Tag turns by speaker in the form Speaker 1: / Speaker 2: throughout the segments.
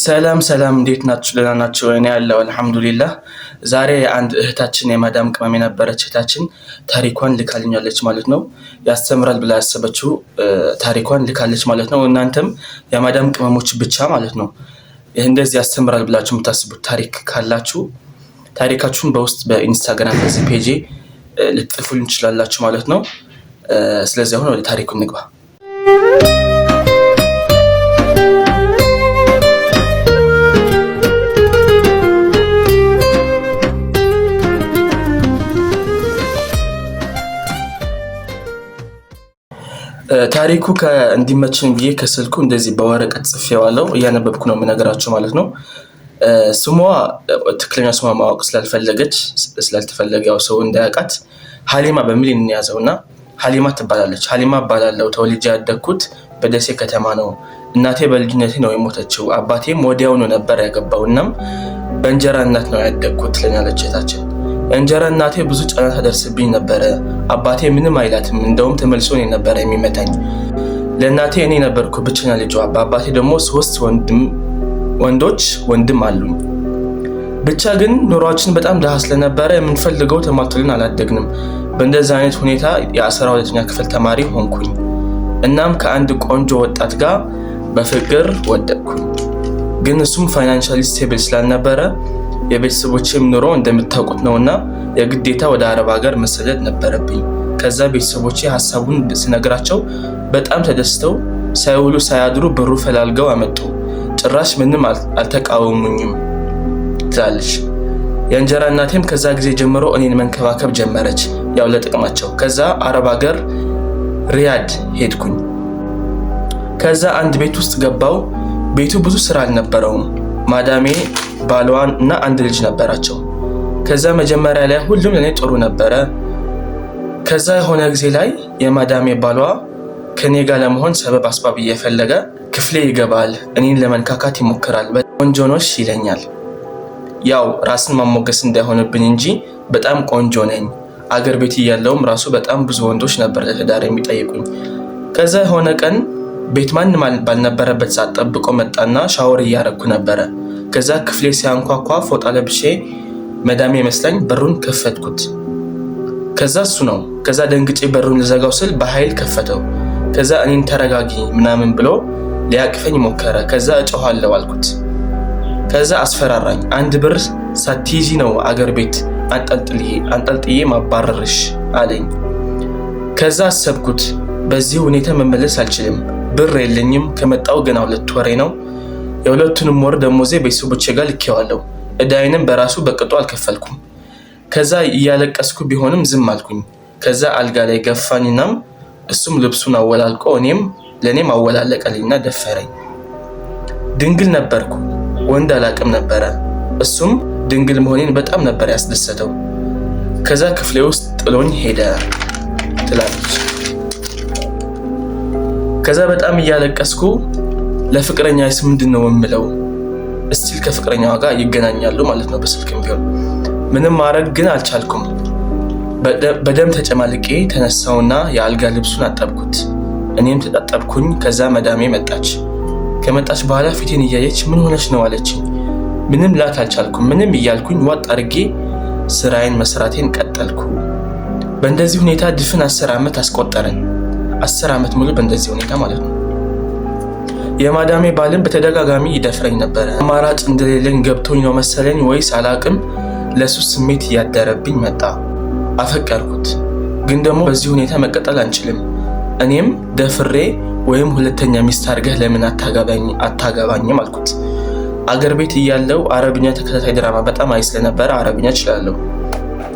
Speaker 1: ሰላም ሰላም፣ እንዴት ናችሁ? ደህና ናችሁ? እኔ ያለው አልሐምዱሊላህ። ዛሬ አንድ እህታችን የማዳም ቅመም የነበረች እህታችን ታሪኳን ልካልኛለች ማለት ነው። ያስተምራል ብላ ያሰበችው ታሪኳን ልካለች ማለት ነው። እናንተም የማዳም ቅመሞች ብቻ ማለት ነው እንደዚህ ያስተምራል ብላችሁ የምታስቡት ታሪክ ካላችሁ ታሪካችሁን በውስጥ በኢንስታግራም በዚህ ፔጄ ልትጽፉልን ትችላላችሁ ማለት ነው። ስለዚህ አሁን ወደ ታሪኩ እንግባ። ታሪኩ እንዲመችን ብዬ ከስልኩ እንደዚህ በወረቀት ጽፌዋለሁ። እያነበብኩ ነው የምነግራችሁ ማለት ነው። ስሟ ትክክለኛ ስሟ ማወቅ ስላልፈለገች ስላልተፈለገ ያው ሰው እንዳያውቃት ሀሊማ በሚል እንያዘው እና ሀሊማ ትባላለች። ሀሊማ እባላለሁ። ተወልጄ ያደግኩት በደሴ ከተማ ነው። እናቴ በልጅነቴ ነው የሞተችው። አባቴም ወዲያውኑ ነበር ያገባው። እናም በእንጀራ እናት ነው ያደግኩት ትለናለች እህታችን። የእንጀራ እናቴ ብዙ ጫና ታደርስብኝ ነበረ። አባቴ ምንም አይላትም። እንደውም ተመልሶ እኔ ነበረ የሚመታኝ። ለእናቴ እኔ ነበርኩ ብቸኛ ልጇ። በአባቴ ደግሞ ሶስት ወንዶች ወንድም አሉኝ። ብቻ ግን ኑሯችን በጣም ድሃ ስለነበረ የምንፈልገው ተሟልቶልን አላደግንም። በእንደዚህ አይነት ሁኔታ የ12ኛ ክፍል ተማሪ ሆንኩኝ። እናም ከአንድ ቆንጆ ወጣት ጋር በፍቅር ወደቅኩኝ። ግን እሱም financially stable ስላልነበረ የቤተሰቦቼም ኑሮ እንደምታውቁት ነውና የግዴታ ወደ አረብ ሀገር መሰደድ ነበረብኝ። ከዛ ቤተሰቦቼ ሀሳቡን ስነግራቸው በጣም ተደስተው ሳይውሉ ሳያድሩ ብሩ ፈላልገው አመጡ። ጭራሽ ምንም አልተቃወሙኝም ትላለች። የእንጀራ እናቴም ከዛ ጊዜ ጀምሮ እኔን መንከባከብ ጀመረች፣ ያው ለጥቅማቸው። ከዛ አረብ ሀገር ሪያድ ሄድኩኝ። ከዛ አንድ ቤት ውስጥ ገባው። ቤቱ ብዙ ስራ አልነበረውም። ማዳሜ ባሏን እና አንድ ልጅ ነበራቸው። ከዛ መጀመሪያ ላይ ሁሉም ለእኔ ጥሩ ነበረ። ከዛ የሆነ ጊዜ ላይ የማዳሜ ባሏ ከኔ ጋር ለመሆን ሰበብ አስባብ እየፈለገ ክፍሌ ይገባል። እኔን ለመንካካት ይሞክራል። ቆንጆ ነሽ ይለኛል። ያው ራስን ማሞገስ እንዳይሆንብኝ እንጂ በጣም ቆንጆ ነኝ። አገር ቤት እያለውም ራሱ በጣም ብዙ ወንዶች ነበር ለትዳር የሚጠይቁኝ። ከዛ የሆነ ቀን ቤት ማንም ባልነበረበት ሰዓት ጠብቆ መጣና ሻወር እያረግኩ ነበረ። ከዛ ክፍሌ ሲያንኳኳ ፎጣ ለብሼ መዳሜ መስላኝ በሩን ከፈትኩት። ከዛ እሱ ነው። ከዛ ደንግጬ በሩን ልዘጋው ስል በኃይል ከፈተው። ከዛ እኔን ተረጋጊ ምናምን ብሎ ሊያቅፈኝ ሞከረ። ከዛ እጮኋለሁ አልኩት። ከዛ አስፈራራኝ። አንድ ብር ሳትይዢ ነው አገር ቤት አንጠልጥዬ ማባረርሽ አለኝ። ከዛ አሰብኩት በዚህ ሁኔታ መመለስ አልችልም፣ ብር የለኝም። ከመጣው ገና 2 ወሬ ነው። የሁለቱንም ወር ደሞዜ ቤተሰቦቼ ጋር ልኬዋለሁ። እዳይንም በራሱ በቅጡ አልከፈልኩም። ከዛ እያለቀስኩ ቢሆንም ዝም አልኩኝ። ከዛ አልጋ ላይ ገፋኝናም እሱም ልብሱን አወላልቆ እኔም ለእኔም አወላለቀልኝና ደፈረኝ። ድንግል ነበርኩ፣ ወንድ አላቅም ነበረ። እሱም ድንግል መሆኔን በጣም ነበር ያስደሰተው። ከዛ ክፍሌ ውስጥ ጥሎኝ ሄደ ትላለች። ከዛ በጣም እያለቀስኩ ለፍቅረኛዬስ ምንድን ነው የምለው? እስቲል ከፍቅረኛዋ ጋር ይገናኛሉ ማለት ነው በስልክም ቢሆን። ምንም ማድረግ ግን አልቻልኩም። በደም ተጨማልቄ ተነሳውና የአልጋ ልብሱን አጠብኩት። እኔም ተጣጠብኩኝ። ከዛ መዳሜ መጣች። ከመጣች በኋላ ፊቴን እያየች ምን ሆነች ነው አለችኝ። ምንም ላት አልቻልኩም። ምንም እያልኩኝ ዋጥ አድርጌ ስራዬን መስራቴን ቀጠልኩ። በእንደዚህ ሁኔታ ድፍን 10 ዓመት አስቆጠርን። 10 ዓመት ሙሉ በእንደዚህ ሁኔታ ማለት ነው። የማዳሜ ባልም በተደጋጋሚ ይደፍረኝ ነበረ። አማራጭ እንደሌለኝ ገብቶኝ ነው መሰለኝ ወይስ አላቅም፣ ለሱ ስሜት እያደረብኝ መጣ። አፈቀርኩት፣ ግን ደግሞ በዚህ ሁኔታ መቀጠል አንችልም። እኔም ደፍሬ ወይም ሁለተኛ ሚስት አድርገህ ለምን አታገባኝም አልኩት። አገር ቤት እያለው አረብኛ ተከታታይ ድራማ በጣም አይ ስለነበረ አረብኛ እችላለሁ።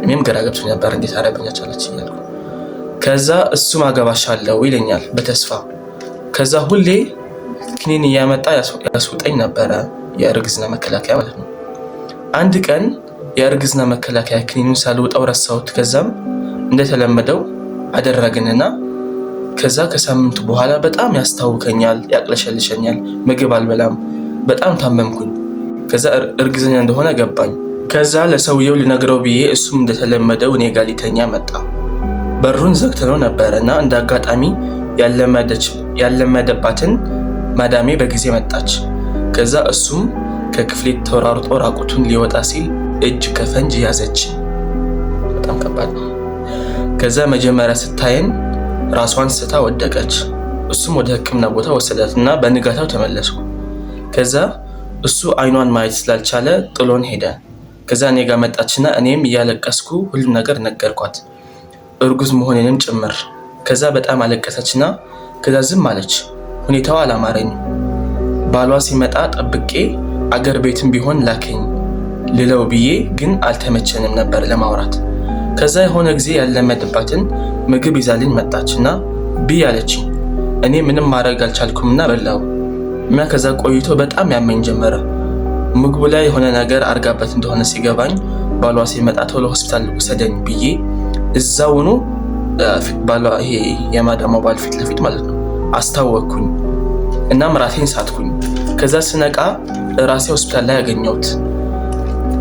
Speaker 1: እኔም ግራ ገብቶኝ ነበር እንዴት አረብኛ ቻለች እያልኩ። ከዛ እሱም አገባሻለሁ ይለኛል በተስፋ። ከዛ ሁሌ ክኒን እያመጣ ያስውጠኝ ነበረ፣ የእርግዝና መከላከያ ማለት ነው። አንድ ቀን የእርግዝና መከላከያ ክኒኑን ሳልውጠው ረሳሁት። ከዛም እንደተለመደው አደረግንና ከዛ ከሳምንቱ በኋላ በጣም ያስታውከኛል፣ ያቅለሸልሸኛል፣ ምግብ አልበላም፣ በጣም ታመምኩኝ። ከዛ እርግዝኛ እንደሆነ ገባኝ። ከዛ ለሰውየው ልነግረው ብዬ እሱም እንደተለመደው እኔ ጋር ሊተኛ መጣ። በሩን ዘግተነው ነበረ እና እንደ አጋጣሚ ያለመደባትን ማዳሜ በጊዜ መጣች። ከዛ እሱም ከክፍሌ ተወራርጦ ራቁቱን ሊወጣ ሲል እጅ ከፈንጅ ያዘች። በጣም ከባድ ነው። ከዛ መጀመሪያ ስታየን ራሷን ስታ ወደቀች። እሱም ወደ ሕክምና ቦታ ወሰዳት እና በንጋታው ተመለሱ። ከዛ እሱ አይኗን ማየት ስላልቻለ ጥሎን ሄደ። ከዛ እኔ ጋር መጣችና እኔም እያለቀስኩ ሁሉም ነገር ነገርኳት፣ እርጉዝ መሆኔንም ጭምር። ከዛ በጣም አለቀሰችና ከዛ ዝም አለች። ሁኔታው አላማረኝም። ባሏ ሲመጣ ጠብቄ አገር ቤትም ቢሆን ላከኝ ልለው ብዬ ግን አልተመቸንም ነበር ለማውራት። ከዛ የሆነ ጊዜ ያለመድባትን ምግብ ይዛልኝ መጣችና ብይ አለችኝ። እኔ ምንም ማድረግ አልቻልኩምና በላው እና ከዛ ቆይቶ በጣም ያመኝ ጀመረ። ምግቡ ላይ የሆነ ነገር አርጋበት እንደሆነ ሲገባኝ ባሏ ሲመጣ ቶሎ ሆስፒታል ውሰደኝ ብዬ እዛውኑ ባሏ ይሄ የማዳሟ ባል ፊት ለፊት ማለት ነው አስታወቅኩኝ። እናም ራሴን ሳትኩኝ። ከዛ ስነቃ ራሴ ሆስፒታል ላይ ያገኘሁት።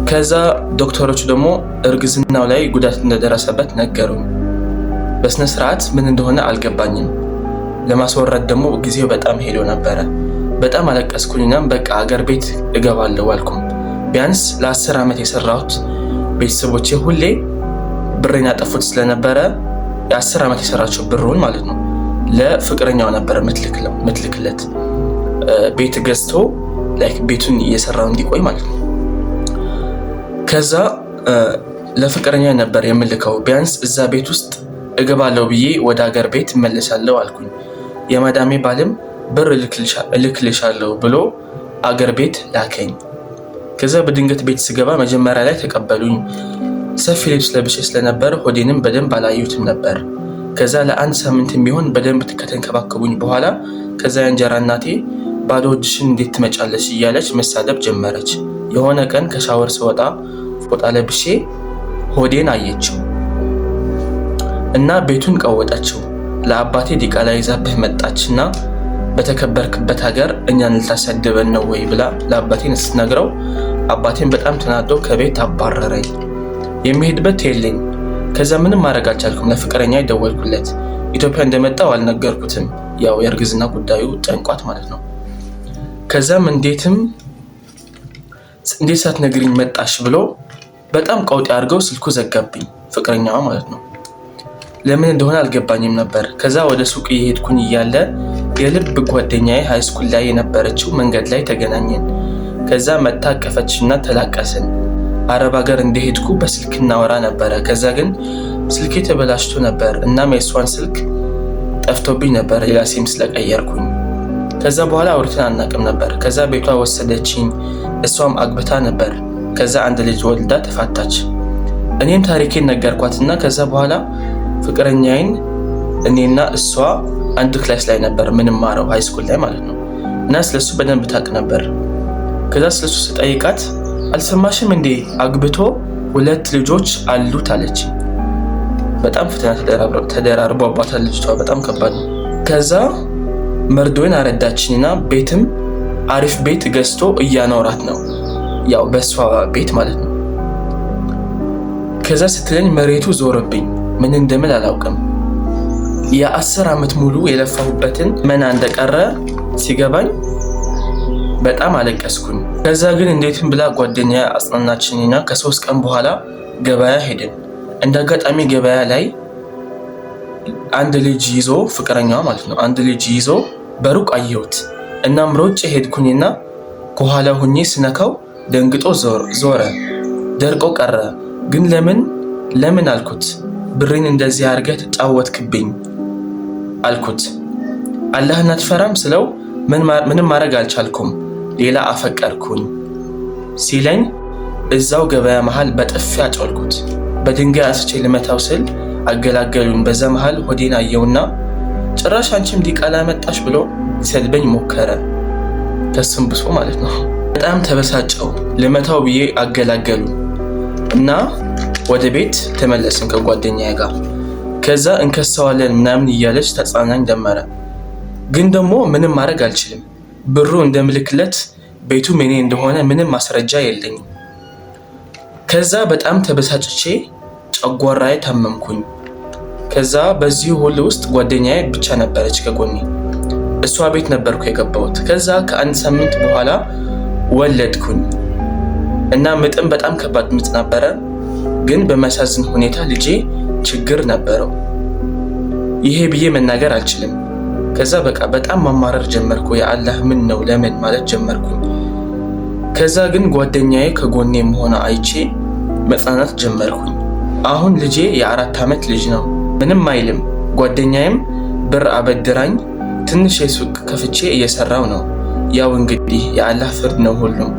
Speaker 1: ከዛ ዶክተሮቹ ደግሞ እርግዝናው ላይ ጉዳት እንደደረሰበት ነገሩኝ። በስነ ስርዓት ምን እንደሆነ አልገባኝም። ለማስወረድ ደግሞ ጊዜው በጣም ሄዶ ነበረ። በጣም አለቀስኩኝናም በቃ አገር ቤት እገባለሁ አልኩም። ቢያንስ ለ10 ዓመት የሰራሁት ቤተሰቦቼ ሁሌ ብሬን ያጠፉት ስለነበረ የ10 ዓመት የሰራቸው ብሩን ማለት ነው ለፍቅረኛው ነበር ምትልክለት፣ ቤት ገዝቶ like ቤቱን እየሰራው እንዲቆይ ማለት ነው። ከዛ ለፍቅረኛ ነበር የምልከው። ቢያንስ እዛ ቤት ውስጥ እገባለሁ ብዬ ወደ ሀገር ቤት እመለሳለሁ አልኩኝ። የማዳሜ ባልም ብር እልክልሻለሁ ብሎ አገር ቤት ላከኝ። ከዛ በድንገት ቤት ስገባ መጀመሪያ ላይ ተቀበሉኝ። ሰፊ ልብስ ለብሼ ስለነበር ሆዴንም በደንብ አላዩትም ነበር። ከዛ ለአንድ ሳምንት የሚሆን በደንብ ከተንከባከቡኝ በኋላ ከዛ የእንጀራ እናቴ ባዶ እጅሽን እንዴት ትመጫለሽ እያለች መሳደብ ጀመረች። የሆነ ቀን ከሻወር ስወጣ ፎጣ ለብሼ ሆዴን አየችው እና ቤቱን ቀወጠችው። ለአባቴ ዲቃላ ይዛብህ መጣችና በተከበርክበት ሀገር እኛን ልታሰድበን ነው ወይ ብላ ለአባቴን ስትነግረው አባቴን በጣም ተናዶ ከቤት አባረረኝ። የሚሄድበት የለኝ። ከዛ ምንም ማድረግ አልቻልኩም። ለፍቅረኛ ደወልኩለት። ኢትዮጵያ እንደመጣው አልነገርኩትም። ያው የእርግዝና ጉዳዩ ጨንቋት ማለት ነው። ከዛም እንዴትም እንዴት ሳትነግሪኝ መጣሽ ብሎ በጣም ቀውጢ አድርገው ስልኩ ዘጋብኝ። ፍቅረኛዋ ማለት ነው። ለምን እንደሆነ አልገባኝም ነበር። ከዛ ወደ ሱቅ እየሄድኩኝ እያለ የልብ ጓደኛዬ high school ላይ የነበረችው መንገድ ላይ ተገናኘን። ከዛ መታ አቀፈችና ተላቀስን። አረብ ሀገር እንደሄድኩ በስልክ እናወራ ነበረ። ከዛ ግን ስልኬ ተበላሽቶ ነበር። እናም የእሷን ስልክ ጠፍቶብኝ ነበር ሌላ ሲም ስለቀየርኩኝ። ከዛ በኋላ አውርተን አናውቅም ነበር። ከዛ ቤቷ ወሰደችኝ። እሷም አግብታ ነበር። ከዛ አንድ ልጅ ወልዳ ተፋታች። እኔም ታሪኬን ነገርኳትና ከዛ በኋላ ፍቅረኛዬን እኔና እሷ አንድ class ላይ ነበር ምንማረው high school ላይ ማለት ነው። እና ስለሱ በደንብ ታውቅ ነበር። ከዛ ስለሱ ስጠይቃት አልሰማሽም እንዴ አግብቶ ሁለት ልጆች አሉት አለች። በጣም ፈተና ተደራርቦባታል ልጅቷ፣ በጣም ከባድ ነው። ከዛ መርዶዬን አረዳችኝና ቤትም አሪፍ ቤት ገዝቶ እያኖራት ነው፣ ያው በእሷ ቤት ማለት ነው። ከዛ ስትለኝ መሬቱ ዞረብኝ። ምን እንደምል አላውቅም። የ10 ዓመት ሙሉ የለፋሁበትን መና እንደቀረ ሲገባኝ በጣም አለቀስኩኝ። ከዛ ግን እንዴትም ብላ ጓደኛ አጽናናችኝና ከ3 ቀን በኋላ ገበያ ሄድን። እንደ አጋጣሚ ገበያ ላይ አንድ ልጅ ይዞ፣ ፍቅረኛዋ ማለት ነው፣ አንድ ልጅ ይዞ በሩቅ አየሁት። እናም ሮጬ ሄድኩኝና ከኋላ ሁኜ ስነካው ደንግጦ ዞረ፣ ደርቆ ቀረ። ግን ለምን ለምን አልኩት። ብሬን እንደዚህ አድርገህ ተጫወትክብኝ አልኩት። አላህን አትፈራም ስለው ምንም ማድረግ አልቻልኩም፣ ሌላ አፈቀርኩኝ ሲለኝ እዛው ገበያ መሃል በጥፊ አጮልኩት። በድንጋይ አንስቼ ልመታው ስል አገላገሉን። በዛ መሃል ሆዴን አየውና ጭራሽ አንቺም ዲቃላ መጣሽ ብሎ ሊሰድበኝ ሞከረ። ከስም ብሶ ማለት ነው። በጣም ተበሳጨው። ልመታው ብዬ አገላገሉ እና ወደ ቤት ተመለስን ከጓደኛዬ ጋር። ከዛ እንከሰዋለን ምናምን እያለች ተጽናናኝ ጀመረ። ግን ደግሞ ምንም ማድረግ አልችልም። ብሩ እንደምልክለት ቤቱም የኔ እንደሆነ ምንም ማስረጃ የለኝም። ከዛ በጣም ተበሳጭቼ ጨጓራዬ ታመምኩኝ። ከዛ በዚህ ሁሉ ውስጥ ጓደኛዬ ብቻ ነበረች ከጎኔ። እሷ ቤት ነበርኩ የገባሁት። ከዛ ከአንድ ሳምንት በኋላ ወለድኩኝ እና ምጥም በጣም ከባድ ምጥ ነበረ። ግን በሚያሳዝን ሁኔታ ልጄ ችግር ነበረው። ይሄ ብዬ መናገር አልችልም። ከዛ በቃ በጣም ማማረር ጀመርኩ። የአላህ ምን ነው ለምን ማለት ጀመርኩኝ። ከዛ ግን ጓደኛዬ ከጎኔ መሆኗ አይቼ መጽናናት ጀመርኩኝ። አሁን ልጄ የ4 ዓመት ልጅ ነው፣ ምንም አይልም። ጓደኛዬም ብር አበድራኝ ትንሽ የሱቅ ከፍቼ እየሰራው ነው። ያው እንግዲህ የአላህ ፍርድ ነው ሁሉም።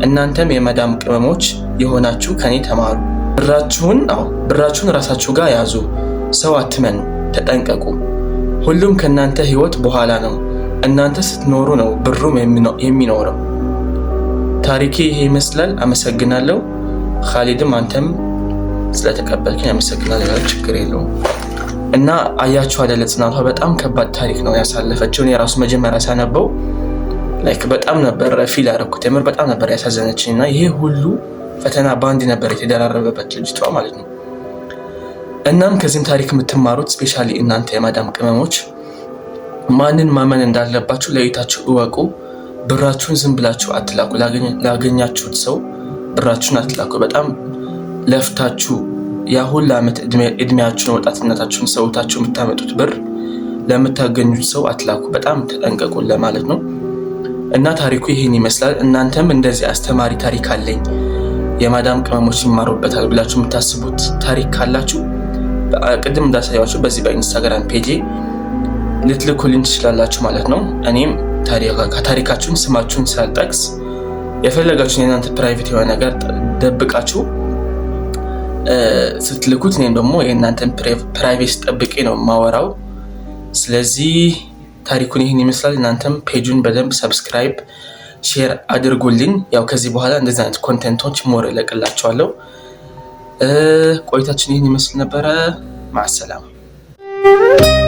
Speaker 1: እናንተም የመዳም ቅመሞች የሆናችሁ ከኔ ተማሩ። ብራችሁን አዎ ብራችሁን ራሳችሁ ጋር ያዙ። ሰው አትመኑ፣ ተጠንቀቁ። ሁሉም ከእናንተ ህይወት በኋላ ነው። እናንተ ስትኖሩ ነው ብሩም የሚኖረው። ታሪኬ ይሄ ይመስላል። አመሰግናለሁ። ካሊድም አንተም ስለተቀበልከኝ አመሰግናለሁ። ችግር የለውም። እና አያችሁ አይደለ ጽናቷ በጣም ከባድ ታሪክ ነው ያሳለፈችው። እኔ የራሱ መጀመሪያ ሳነበው like በጣም ነበር feel ያደረኩት። የምር በጣም ነበር ያሳዘነችኝ። እና ይሄ ሁሉ ፈተና በአንድ ነበር የተደራረበበት ልጅቷ ማለት ነው። እናም ከዚህም ታሪክ የምትማሩት especially እናንተ የማዳም ቅመሞች ማንን ማመን እንዳለባችሁ ለይታችሁ እወቁ። ብራችሁን ዝም ብላችሁ አትላኩ። ላገኛችሁት ሰው ብራችሁን አትላኩ። በጣም ለፍታችሁ ያ ሁሉ ዓመት እድሜያችሁን ወጣትነታችሁን ሰውታችሁ የምታመጡት ብር ለምታገኙት ሰው አትላኩ። በጣም ተጠንቀቁ ለማለት ነው። እና ታሪኩ ይህን ይመስላል። እናንተም እንደዚህ አስተማሪ ታሪክ አለኝ፣ የማዳም ቅመሞች ይማሩበታል ብላችሁ የምታስቡት ታሪክ ካላችሁ ቅድም እንዳሳያችሁ በዚህ በኢንስታግራም page ልትልኩልኝ ትችላላችሁ ማለት ነው። እኔም ታሪካችሁን ስማችሁን ሳልጠቅስ የፈለጋችሁን የእናንተ private የሆነ ነገር ደብቃችሁ ስትልኩት እኔም ደግሞ የእናንተን privacy ጠብቄ ነው የማወራው። ስለዚህ ታሪኩን ይህን ይመስላል። እናንተም page ኡን በደንብ subscribe፣ share አድርጉልኝ። ያው ከዚህ በኋላ እንደዚህ አይነት content ኦች more እለቅላችኋለሁ። ቆይታችን ይህን ይመስል ነበረ። مع السلامة።